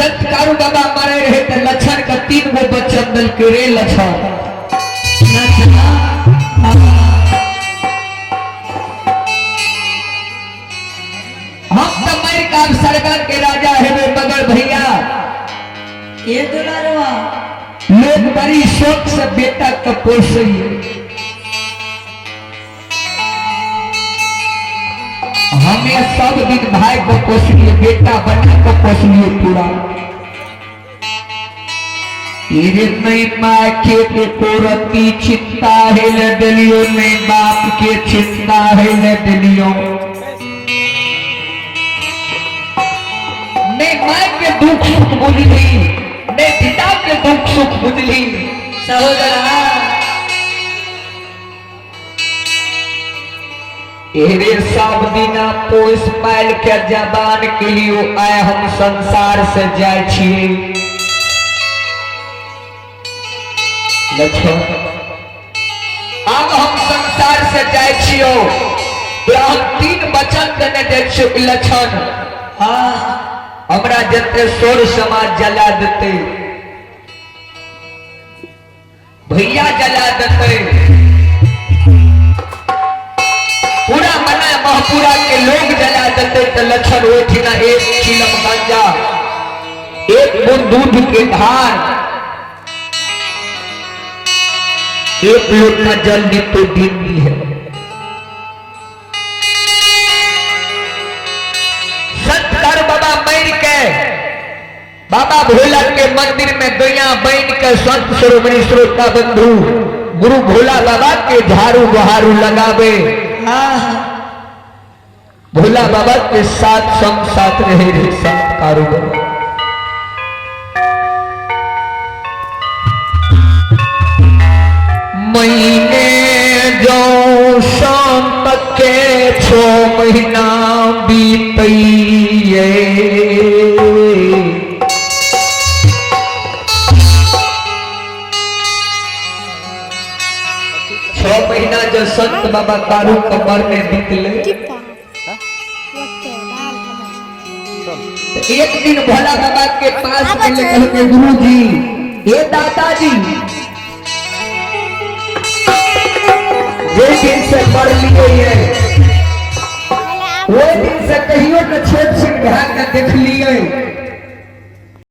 संत कारू बाबा मरे रहे त लक्षण का 3 गो बच्चन दल के रे लक्षण। हम तो मर का सरकार के राजा हेबे, मगर भैया ये दुलारवा लोग बड़ी शौक से बेटा के पोसई। हमें सब दिन भाई को पोसलिए, बेटा बना को पोसलिए पूरा। ये नहीं माँ के कोरती चिंता है ले दिलियो, नहीं बाप के चिंता है ले दिलियो, नहीं माँ के दुख सुख बुझली, नहीं पिता के दुख सुख बुझली। सहोदरा एरे सब दिना पोस पाल के जबान के लिए आए हम संसार से जाए छिए। लक्षण अब हम संसार से जाए छियो तो हम 3 वचन देने जाए छियो कि लक्षण हाँ हमरा जते सोर समाज जला देते, भैया जला देते, पूरा मना महपुरा के लोग जला देते, तो लक्षण ओठिना एक चिलम गांजा, एक बूंद दूध के धार, एक लोटा जल दी तो दिन भी है। संत बाबा मर के बाबा भोला के मंदिर में दुनिया बन के संत शिरोमणि श्रोता बंधु गुरु भोला बाबा के झाड़ू बहारू लगावे। भोला बाबा के साथ संग साथ रहे रे संत कारोबार। महीने जो संत के 6 महीना बीतइए, 6 महीना जो संत बाबा कारू कमर में बीतले। एक दिन भोला बाबा के पास गेले, कहलकै गुरु जी ये दादाजी जे दिन से मर लिए ये वो दिन से कहियो न छोट छिन भए के देख लिए।